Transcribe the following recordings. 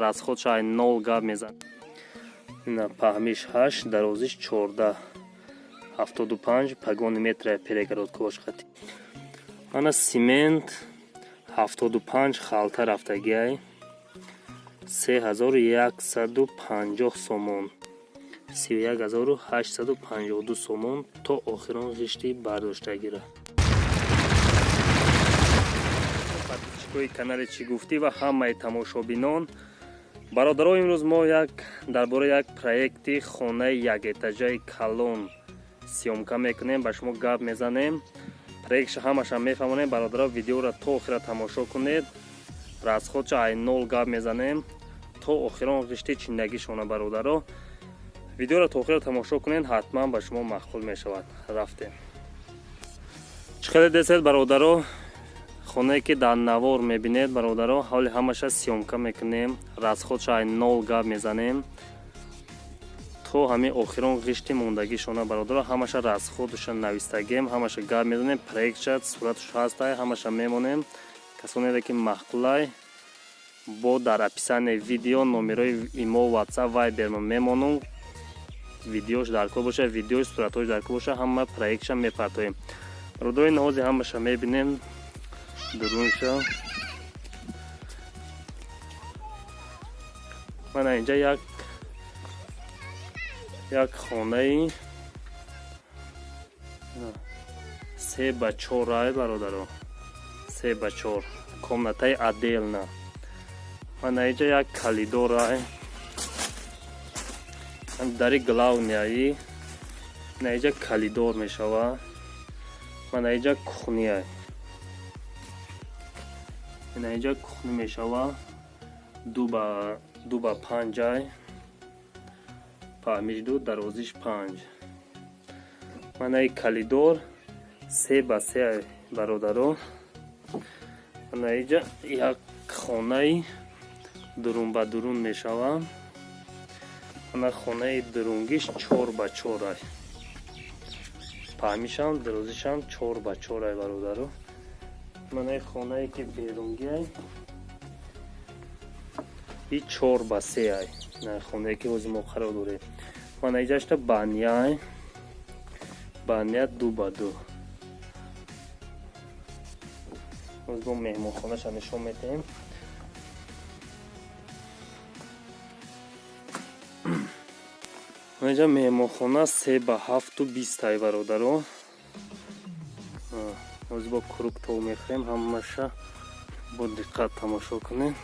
Расходша ай нол гап мезан. Ина паҳмиш 8, дарозиш 14, 75 погони метра перегородкаош қати. Ана симент 75 халта рафтагиай, 3150 сомон, 31852 сомон то охирон ғишти бардоштагира. Подписчикои канали «Чӣ гуфтӣ» ва ҳамаи тамошобинон, бародаро, имрӯз мо як дар бораи як проекти хонаи якэтажаи калон съёмка мекунем, ба шумо гап мезанем, проектша ҳамаша мефаҳмонем. Бародаро, видеоро то охира тамошо кунед. Расходша ай нол гап мезанем то охирон ғишти чиндагишона. Бародаро, видеоро то охира тамошо кунед, ҳатман ба шумо маъқул мешавад. Рафтем. Чӣ хеле десед, бародаро, хонае ки дар навор мебинед, бародаро, ҳоли ҳамаша съёмка мекунем, расходша ай нол гап мезанем то ҳамин охирон ғишти мондагишона. Бародаро, ҳамаша расходуша навистагем, ҳамаша гап мезанем, проектша сураташ ҳастай, ҳамаша мемонем. Касонере ки маъқулай, бо дар описании видео номерои имо, Ватсап, Вайберма мемонум. Видеош дар кор боша, видеош, суратҳош дар кор боша, ҳама проектша мепартоем. Бародарои, наҳози ҳамаша мебинем дурунша. Мана инҷа як хонаи 3 ба 4 ай, бародаро, 3 ба 4, комнатаи отдельно. Мана инҷа як коридор ай, дари главныйаи. Ина инҷа коридор мешава. Мана инҷа кухняй, ина инҷа кухня мешава, 2 ба 2 ба 5 ай, паҳмиш 2, дарозиш 5. Манаи коридор 3 ба 3, бародаро. Мана инҷа як хонаи дурун ба дурун мешава. Мана хонаи дурунгиш 4 ба 4 ай, паҳмишам, дарозишам 4 ба 4 ай, бародаро. Манаи хонае ки берунгиай и 4 ба 3 ай, хонае ки ҳозир мо қарор дорем. Мана иҷашта баняй, баня 2 ба 2. Ҳозир мо меҳмонхонаша нишон медиҳем. Инҷа меҳмонхона 3 ба 7,20 ай, бародаро. Ҳозир бо круг тов мехӯрем, ҳамаша бо диққат тамошо кунем.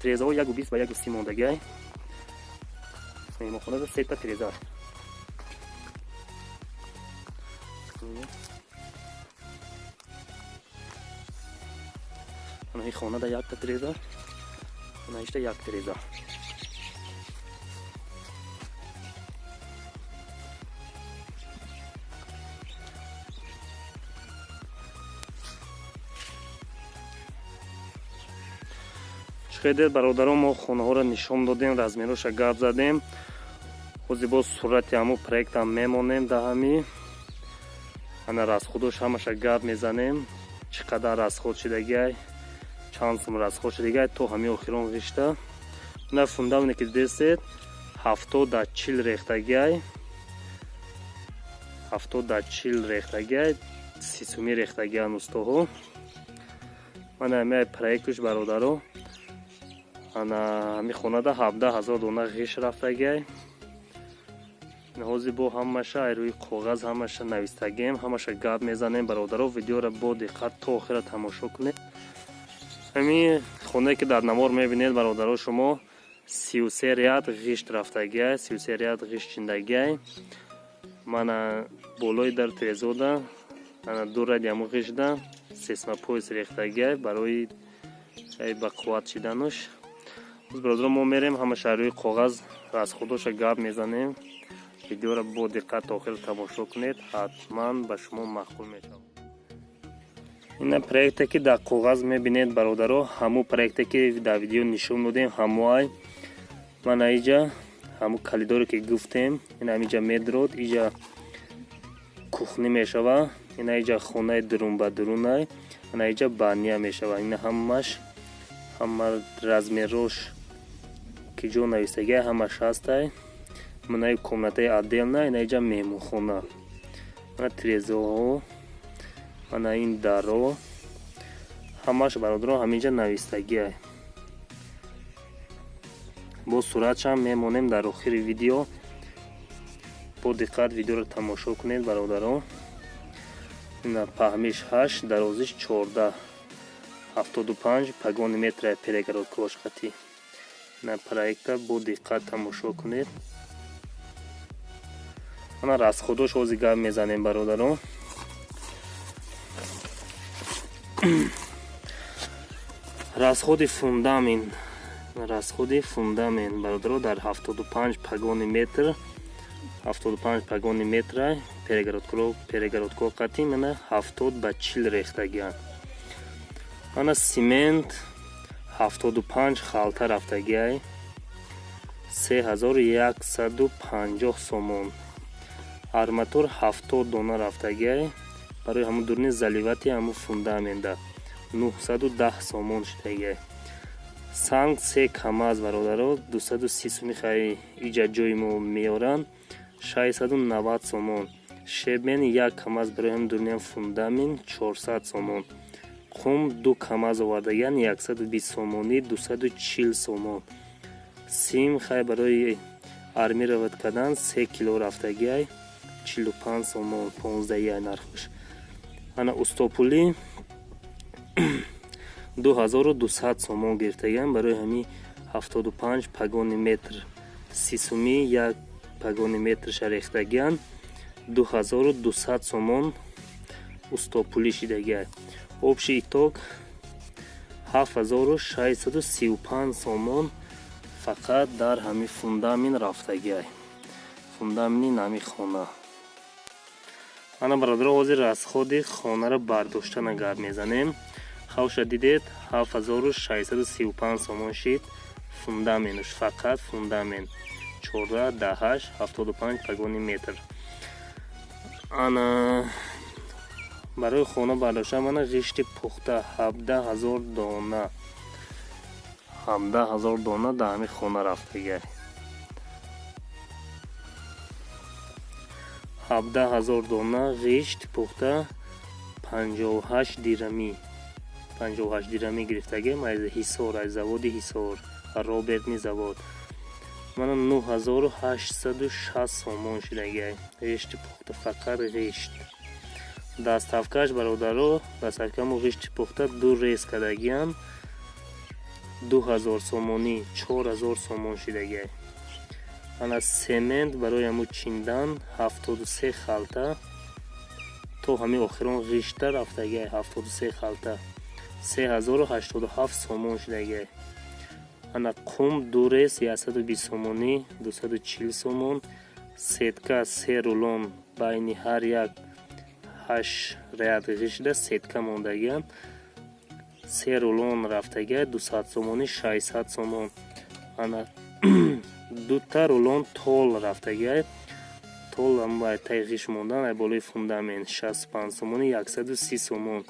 Тирезаҳо 1,20 ба 1,30 мондагиай. Меҳмонхонада сета тиреза. Ана ин хонада якта тиреза, ана ишта як тиреза. Чиқедед, бародарон, мо хонаҳоро нишон додем, размероша гап задем. Ҳозир боз сурати ҳамун проектам мемонем да ҳами. Ана расходош ҳамаша гап мезанем, чӣ қадар расход шидагиай, чанд сум расход шидагиай то ҳами охирон ғишта. На фундаменте ки дидесед, 70 да 40 рехтагиай, 70 да 40 рехтагиай, 30 сумӣ рехтагиан устоҳо. Мана ҳамиай проектуш, бародаро. Ана ҳами хонада 17 000 дона ғиш рафтагиай. Ҳозир бо ҳамаша ай рӯи коғаз ҳамаша навистагием, ҳамаша гап мезанем. Бародаро, видеоро бо диққат то охира тамошо кунед. Ҳамин хонае ки дар навор мебинед, бародаро, шумо, 33 ряд ғишт рафтагиай, 33 ряд ғишт чиндагиай. Мана болои дар тирезода ана ду ради ҳамун ғишта сейсмопояс рехтагиай барои ба қувват шидануш. Бародаро, мо мерем, ҳамаша рӯи коғаз расходоша гап мезанем. Видеоро бо диққат то охир тамошо кунед, ҳатман ба шумо маъқул мешавад. Ина проекте ки дар коғаз мебинед, бародаро, ҳамун проекте ки дар видео нишон додем, ҳамоай. Мана иҷа ҳамун коридоре ки гуфтем, ина ҳамиҷа медрод, иҷа кухня мешава. Ина иҷа хонаи дурун ба дурунай. Ана иҷа баня мешавад. Ина ҳамаш, ҳама размерош ки ҷо навистагия, ҳамаш ҳастай. Манаи комнатаи отдельно, ина иҷа меҳмонхона. Мана тирезаҳо, мана ин даро, ҳамаш, бародарон, ҳаминҷа навистагиай. Бо суратшам мемонем дар охири видео. Бо диққат видеоро тамошо кунед, бародарон. Ина паҳмиш 8, дарозиш 14, 75 погони метра, перегородкаош қатӣ. Ина проекта бо диққат тамошо кунед. Ана расходош ҳозир гап мезанем, бародарон. Расходи фундамент, расходи фундамент, бародаро, дар 75 погони метр, 75 погони метра, перегородко қатӣ, мана 70 ба 40 рехтагианд. Ана симент 75 халта рафтагиай, 3150 сомон. Арматур 70 дона рафтагиай, барои ҳамун дуруни заливать ҳамун фундамента, 910 сомон шудагиай. Санг се КамАЗ, бародаро, 230 суми хай иҷа ҷои мо меоранд, 690 сомон. Щебень як КамАЗ барои ҳамун дуруниам фундамент, 400 сомон. Қум ду КамАЗ овардагиан, 120 сомонӣ, 240 сомон. Сим хай барои армировать кардан 3 кило рафтагиай, 45 сомон, 15 яй нархш. Ана устопулӣ 2200 сомон гирифтагиам барои ҳамин 75 погони метр, 30 сумӣ як погони метрша рехтагиан, 2200 сомон устопулӣ шидагиай. Общий итог 7635 сомон фақат дар ҳамин фундамент рафтагиай, фундаменти нами хона. Ана, бародаро, ҳозир расходи хонаро бардоштана гап мезанем. Хавша дидед, 7635 сомон шид фундаменуш, фақат фундамент, 14 даҳаш, 75 погони метр. Ана барои хона бардошта, мана ғишти пухта 17 000 дона, 17 000 дона дар ҳамин хона рафтагиай. 17 000 дона ғишт пухта 58 дирамӣ, 58 дирамӣ гирифтагием аз Ҳисор, аз заводи Ҳисор, Робертни завод. Мана 9860 сомон шудагиай ғишти пухта, фақат ғишт. Доставкаш, бародаро, доставкамо ғишти пухта ду рейс кардагиам, 2000 сомонӣ, 4000 сомон шудагиай. Ана семент барои ҳамун чиндан 73 халта, то ҳамин охирон ғишта рафтагиай, 73 халта, 3087 сомон шудагиай. Ана қум ду рейс 120 сомонӣ, 240 сомон. Сетка се рулон, байни ҳар як ҳашт ряд ғишта сетка мондагиам, се рулон рафтагиай, 200 сомонӣ, 600 сомон. Ана дута рулон тол рафтагиай, тол таи ғиш мондан ай болои фундамент, 65 сомонӣ, 130 сомон.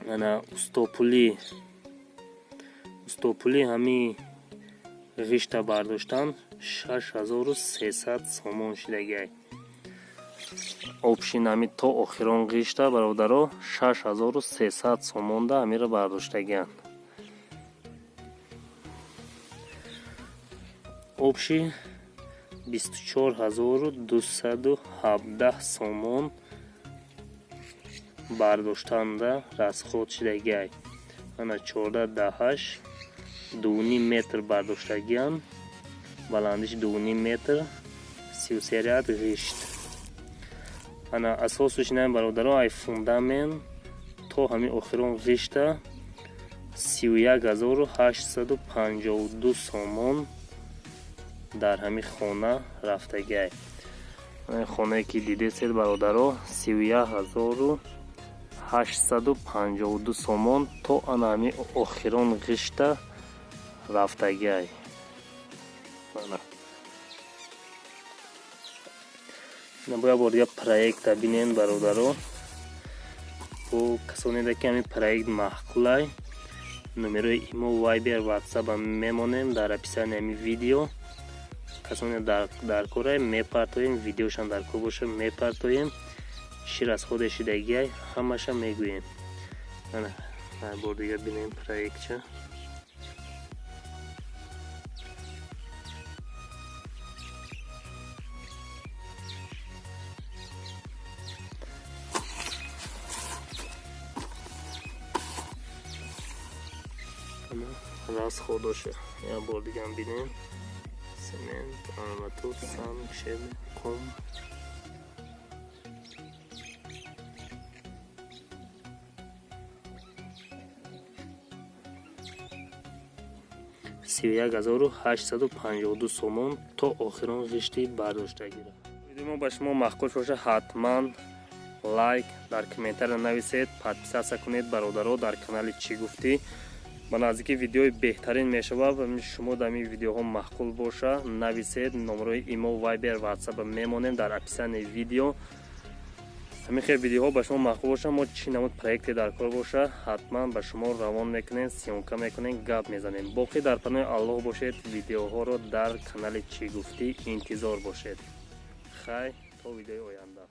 Ана устопулӣ, устопулӣ ҳамин ғишта бардоштан 6300 сомон шудагиай. Общий ҳами то охирон ғишта, бародаро, 6300 сомонда ҳамиро бардоштагианд. Общий 24 217 сомон бардоштанда расход шудагиай. Ана 14 даҳаш, 2,5 метр бардоштагиам, баландиш 2,5 метр, 33 ряд ғишт. Ана асосуш ина, бародаро, ай фундамент то ҳамин охирон ғишта 31 852 сомон дар ҳамин хона рафтагиай. Хонае ки дидесед, бародаро, 31 852 сомон то ана ҳамин охирон ғишта рафтагиай. Ина бо як бор дига проекта бинен, бародаро. Бо касонеда ки ҳамин проект маъқулай, номерои имо, Вайбер, Ватсапа мемонем дар описании ҳамин видео. Касоне дар корай, мепартоем. Видеошам дар кор боша, мепартоем. Чӣ расходе шидагиай, ҳамаша мегӯем. Бор дига бинем проектча. Расходоша як бор дигам бинем: цемент, арматур, санг, щебень, қум. 31 852 сомон то охирон ғишти бардоштагиро. Видеои мо ба шумо маъқул боша, ҳатман лайк, дар комментария нависед, подписаться кунед, бародаро, дар канали «Чӣ гуфтӣ». Ба наздикӣ видеои беҳтарин мешавад. Шумо дар ин видеоҳо маъқул боша, нависед. Номерои имо, Вайбер, Ватсапа мемонем дар описании видео. Ҳамин хел видеоҳо ба шумо маъқул боша, мо чӣ намуд проекте дар кор боша, ҳатман ба шумо равон мекунем, съёмка мекунем, гап мезанем. Боқӣ дар паноҳи Аллоҳ бошед. Видеоҳоро дар канали «Чӣ гуфтӣ» интизор бошед. Хай, то видеои оянда.